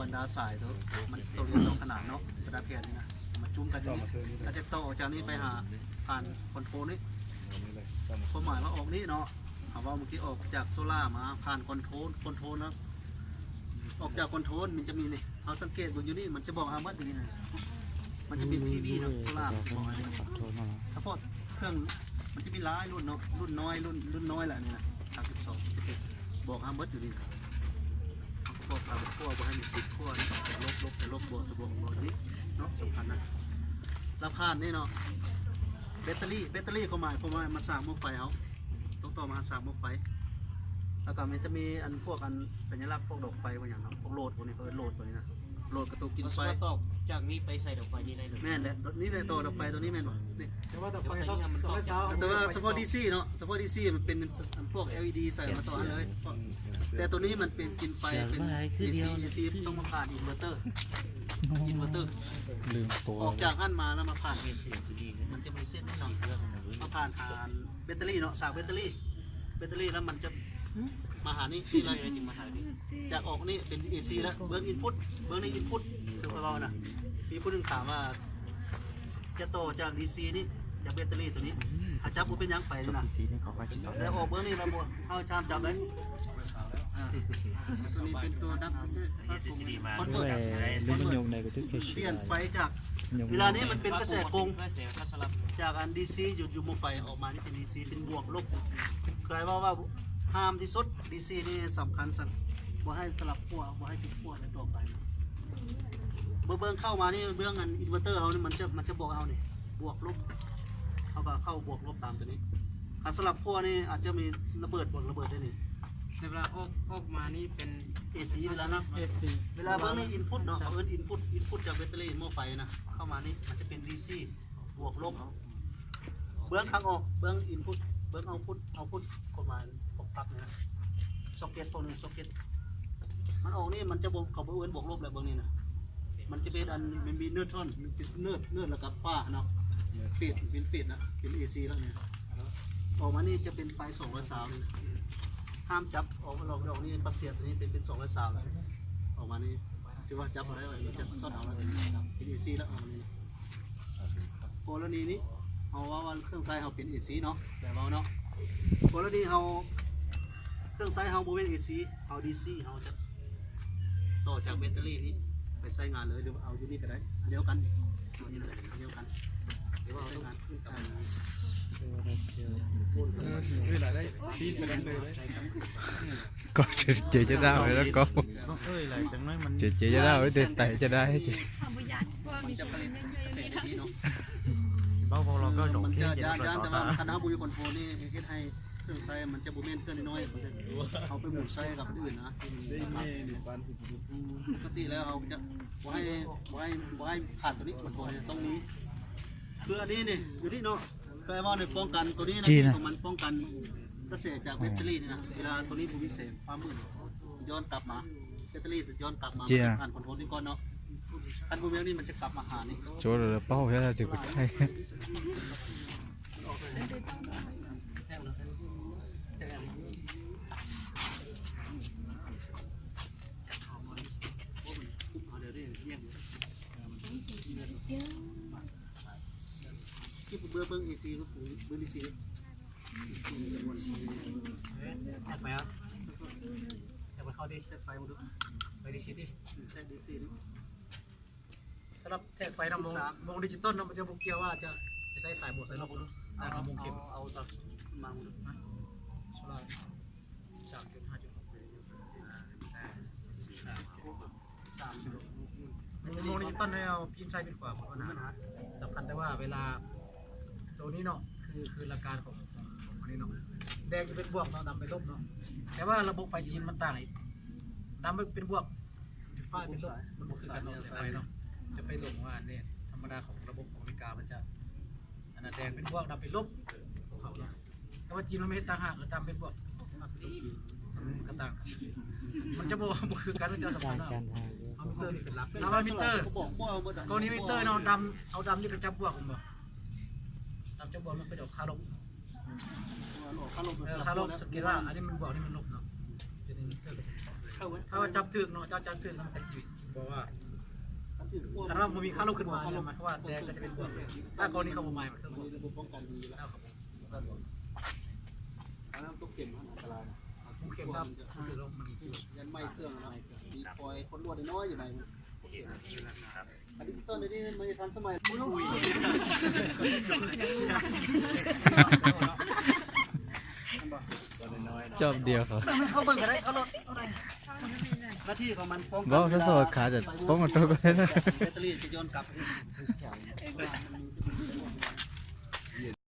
ບັນດາສາຍໂຕ ມັນໂຕລຽນຕໍ່ຂະໜານເນາະ ບັນດາແຜ່ນນີ້ນະ ມາຈຸ້ມກັນຢູ່ນີ້ ແລ້ວຈະຕໍ່ອອກຈາກນີ້ໄປຫາຜ່ານຄອນໂທຣນນີ້ ຄວາມໝາຍວ່າອອກນີ້ເນາະ ເຮົາເວົ້າເມື່ອກີ້ ອອກຈາກໂຊລາມາຜ່ານຄອນໂທຣນ ຄອນໂທຣນນະ ອອກຈາກຄອນໂທຣນມັນຈະມີນີ້ ເຮົາສັງເກດເບິ່ງຢູ່ນີ້ ມັນຈະບອກເຮົາໝົດຢູ່ນີ້ນະ ມັນຈະເປັນພີວີເນາະ ໂຊລາມັນຈະບອກເຮົາ ສະເພາະເຄື່ອງມັນຈະມີຫຼາຍລຸ້ນເນາະ ລຸ້ນນ້ອຍ ລຸ້ນ ລຸ້ນນ້ອຍລະນີ້ນະ ສາມສິບສອງ ບອກເຮົາໝົດຢູ່ນີ້ນະ ບອກເຮົາບໍ່ໃຫ້ມີຕິດຂົ້ວ ລົບ ລົບ ລົບ ບວກ ບວກ ບວກນີ້ເນາະ ສຳຄັນນະ ລະຜ່ານນີ້ເນາະ ແບັດເຕີຣີ ແບັດເຕີຣີຄວາມໝາຍ ຄວາມໝາຍມາສາກໝໍ້ໄຟເຮົາ ຕ້ອງຕໍ່ມາສາກໝໍ້ໄຟ ແລ້ວກໍມັນຈະມີອັນພວກອັນສັນຍະລັກພວກດອກໄຟພວກຫຍັງເນາະ ພວກໂຫຼດພວກນີ້ ເຂົາເອີ້ນໂຫຼດໂຕນີ້ນະ ໂຫຼດກະຕຸກກິນໄຟ ເອົາສະມາຕອກຈາກນີ້ໄປໃສ່ດອກໄຟນີ້ໄດ້ເລີຍ ແມ່ນແຫຼະ ນີ້ແຫຼະ ຕໍ່ດອກໄຟໂຕນີ້ແມ່ນບໍ່ ນີ້ ແຕ່ວ່າດອກໄຟສອງຮ້ອຍຊາວ ແຕ່ວ່າສະເພາະດີຊີເນາະ ສະເພາະດີຊີມັນເປັນອັນພວກແອລອີດີໃສ່ມາຕໍ່ຫັ້ນເລີຍ ແຕ່ໂຕນີ້ມັນເປັນກິນໄຟ ເປັນເອຊີ ເອຊີຕ້ອງມາຜ່ານອິນເວີເຕີ ອິນເວີເຕີ ລືມໂປ ອອກຈາກຫັ້ນມາແລ້ວມາຜ່ານ ມັນຈະມີເສັ້ນນີ້ເນາະ ມາຜ່ານຫາແບັດເຕີຣີເນາະ ສາກແບັດເຕີຣີ ແບັດເຕີຣີແລ້ວມັນຈະມາຫານີ້ ນີ້ເລີຍ ຈາກອອກນີ້ເປັນເອຊີແລ້ວ ເບິ່ງອິນພຸດ ເບິ່ງໃນອິນພຸດ ຄືຂ້ອຍເວົ້ານະ ມີຜູ້ໜຶ່ງຖາມວ່າ ຈະຕໍ່ຈາກດີຊີນີ້ ຈາກແບັດເຕີຣີໂຕນີ້ ເຮົາຈັບບໍ່ເປັນຫຍັງໄຟນີ້ນະ ດີຊີນີ້ເຂົາກໍຊິສອນ ແລ້ວອອກເບິ່ງນີ້ລະບໍ່ ເຮົາຈະຫ້າມຈັບເລີຍ ໂຕນີ້ເປັນໂຕດັບພິເສດ ເອີ ຫຼືມັນຍົກໄດ້ກໍຖືກແຄ່ ປ່ຽນໄຟຈາກ ເວລານີ້ມັນເປັນກະແສກົງ ຈາກອັນດີຊີຢູ່ ຢູ່ໝໍ້ໄຟອອກມານີ້ເປັນດີຊີ ເປັນບວກລົບ ຄືເວົ້າວ່າຫ້າມທີ່ສຸດ ດີຊີນີ້ສຳຄັນ ບໍ່ໃຫ້ສະຫຼັບຂົ້ວ ບໍ່ໃຫ້ຕິດຂົ້ວໃນຕໍ່ໄປ ເບິ່ງ ເບິ່ງເຂົ້າມານີ້ ເບື້ອງອັນອິນເວີເຕີເຮົານີ້ ມັນຈະ ມັນຈະບອກເຮົານີ້ ບວກລົບ ເຮົາກໍເຂົ້າບວກລົບຕາມໂຕນີ້ ຄັນສະຫຼັບຂົ້ວນີ້ອາດຈະມີລະເບີດ ບວກລະເບີດໄດ້ນີ້ ແຕ່ເວລາອອກ ອອກມານີ້ເປັນເອຊີເວລານະ ເອຊີ ເວລາເບິ່ງໃນອິນພຸດເນາະ ເຂົາເອີ້ນອິນພຸດ ອິນພຸດຈາກແບັດເຕີຣີໝໍ້ໄຟນະ ເຂົ້າມານີ້ມັນຈະເປັນດີຊີ ບວກລົບ ເບື້ອງທາງອອກ ເບື້ອງອິນພຸດ ເບື້ອງເອົາພຸດ ເອົາພຸດ ຄວາມໝາຍພວກປັກນີ້ນະ ຊັອກເກັດພວກນີ້ ຊັອກເກັດ ມັນອອກນີ້ມັນຈະບໍ່ ເຂົາບໍ່ເອີ້ນບວກລົບແລ້ວ ເບິ່ງນີ້ນະ ມັນຈະເປັນອັນ ມັນມີເນີດທອນ ເນີດ ເນີດແລ້ວກໍຟ້າເນາະ ເຟດ ເປັນເຟດນະ ເປັນເອຊີແລ້ວນີ້ ອອກມານີ້ຈະເປັນໄຟສອງຮ້ອຍຊາວນີ້ນະ ຫ້າມຈັບ ອອກ ອອກນີ້ປັກເສຍບນີ້ເປັນ ເປັນສອງຮ້ອຍຊາວແລ້ວ ອອກມານີ້ ຖືວ່າຈັບບໍ່ໄດ້ ມັນຈະຊັອດເອົາແລ້ວ ເປັນເອຊີແລ້ວ ອອກມານີ້ນະ ກໍລະນີນີ້ ເຮົາເວົ້າວ່າເຄື່ອງໃຊ້ເຮົາເປັນເອຊີເນາະ ແຕ່ເວົ້າເນາະ ກໍລະນີເຮົາ ເຄື່ອງໃຊ້ເຮົາບໍ່ແມ່ນເອຊີ ເຮົາດີຊີ ເຮົາຈະຕໍ່ຈາກແບັດເຕີຣີນີ້ໄປໃຊ້ງານເລີຍ ຫຼືວ່າເອົາຢູ່ນີ້ກໍໄດ້ ອັນດຽວກັນ ເອົາຢູ່ນີ້ກໍໄດ້ ອັນດຽວກັນ ຫຼືວ່າເອົາໃຊ້ງານ ເອີ ເອີ ຫຼາຍໄດ້ ຕີນໄປນຳເລີຍ ກໍເຈ ເຈຈະດາວແລ້ວກໍ ເອີ ຫຼາຍຈັງໜ້ອຍມັນ ເຈ ເຈຈະດາວ ເດ ໄຕຈະໄດ້ ເວົ້າພວກເຮົາກໍສອງເຄ ເຈັດຮ້ອຍ ແຕ່ວ່າຄັນເຮົາບໍ່ມີຄອນໂທຣນນີ້ ເຮັດໃຫ້ເຄື່ອງໃຊ້ມັນຈະບໍ່ແມ່ນເຄື່ອງນ້ອຍໆ ເຮົາໄປໝູນໃຊ້ກັບອັນອື່ນນະ ປົກກະຕິແລ້ວເຮົາຈະບໍ່ໃຫ້ ບໍ່ໃຫ້ ບໍ່ໃຫ້ຂາດໂຕນີ້ ຄອນໂທຣນນີ້ຕ້ອງມີ ຄືອັນນີ້ນີ້ ຢູ່ນີ້ເນາະ ແປວ່າໃນປ້ອງກັນໂຕນີ້ນະ ຂອງມັນປ້ອງກັນກະແສຈາກແບັດເຕີຣີນີ້ນະ ເວລາໂຕນີ້ບໍ່ມີແສງ ຟ້າມືດ ຍ້ອນກັບມາ ແບັດເຕີຣີຈະຍ້ອນກັບມາ ເຈົ້າ ມັນຈະຜ່ານຄອນໂທຣນນີ້ກ່ອນເນາະ ຄັນບໍ່ແມ່ນນີ້ມັນຈະກັບມາຫານີ້ ໂຈລະເປົ້າແທ້ ຖືກໄປ ທີ່ເບິ່ງ ເບິ່ງເອຊີ ເບິ່ງດີຊີ ແທກໄຟເອົາ ແທກໄຟເຂົ້າຕິ ແທກໄຟມາດູ ໄປດີຊີຕິ ແທກດີຊີ ສຳລັບແທກໄຟນຳ ວົງ ວົງດິຈິຕອນເນາະ ມັນຈະບໍ່ກ່ຽວວ່າຈະ ຈະໃຊ້ສາຍບວກສາຍລົບ ແຕ່ເອົາວົງເຂັມ ເອົາ ເອົາມາດູ ໂຊລາ ສິບສາມຈຸດຫ້າຈຸດຫົກ ໂມງນີ້ຕອນແນວພີນຊ້າຍພີນຂວາ ບໍ່ມີບັນຫາ ສຳຄັນແຕ່ວ່າເວລາໂຕນີ້ເນາະ ຄື ຄືຫຼັກການຂອງ ຂອງມັນນີ້ເນາະ ແດງຈະເປັນບວກເນາະ ດຳເປັນລົບເນາະ ແຕ່ວ່າລະບົບໄຟຈີນມັນຕ່າງອີກ ດຳເປັນບວກ ຟ້າເປັນລົບ ມັນບໍ່ຄືກັນເນາະ ສາຍໄຟເນາະ ຈະໄປຫຼົງວ່ານີ້ ທຳມະດາຂອງລະບົບຂອງອາເມລິກາ ມັນຈະ ອັນນັ້ນແດງເປັນບວກ ດຳເປັນລົບ ຂອງເຂົາເນາະ ແຕ່ວ່າຈີນມັນມີຕ່າງຫາກ ດຳເປັນບວກ ມັນກໍຕ່າງກັນ ມັນຈະບໍ່ ບໍ່ຄືກັນ ມັນຈະສຳຄັນເນາະ ເອົາມິເຕີນີ້ເປັນຫຼັກ ຖ້າວ່າມິເຕີ ກໍນີ້ມິເຕີເນາະ ດຳ ເອົາດຳນີ້ໄປຈັບບວກ ແມ່ນບໍ່ ດຳຈັບບວກ ມັນກໍຈະອອກຄ່າລົບ ອອກຄ່າລົບ ເອີ ຄ່າລົບ ສັງເກດວ່າອັນນີ້ມັນບວກ ອັນນີ້ມັນລົບເນາະ ເປັນມິເຕີ ຖ້າວ່າຈັບຖືກເນາະ ເຈົ້າຈັບຖືກ ມັນກໍຊິ ຊິບໍ່ວ່າ ຖ້າວ່າບໍ່ມີຄາລົມຂຶ້ນມາ ໝາຍຄວາມວ່າແດດກໍຈະເປັນບວກ. ຖ້າກໍລະນີເຂົາບໍ່ໝາຍ ມັນຄືບວກ. ລະບົບປ້ອງກັນດີຢູ່ແລ້ວ ອັນນັ້ນຕົກເຂັມ ອັນຕະລາຍ ຕົກເຂັມ ຄັບ ຄືລົມມັນ ຍັນໄໝ້ເຄື່ອງນະ ມີຄອຍຄົນລວດນ້ອຍຢູ່ໃນ ອັນນີ້ຕອນນີ້ມັນທັນສະໄໝ. ອຸ້ຍ ຈອບດຽວເຂົາ ເຂົາເບິ່ງກໍໄດ້ ເຂົາລົດ ໜ້າທີ່ຂອງມັນປ້ອງກັນ ບໍ່ ເຂົາໂສດຂາຈະປ້ອງກັນຕົວກໍໄດ້ ແບັດເຕີຣີຈະຍ້ອນກັບ.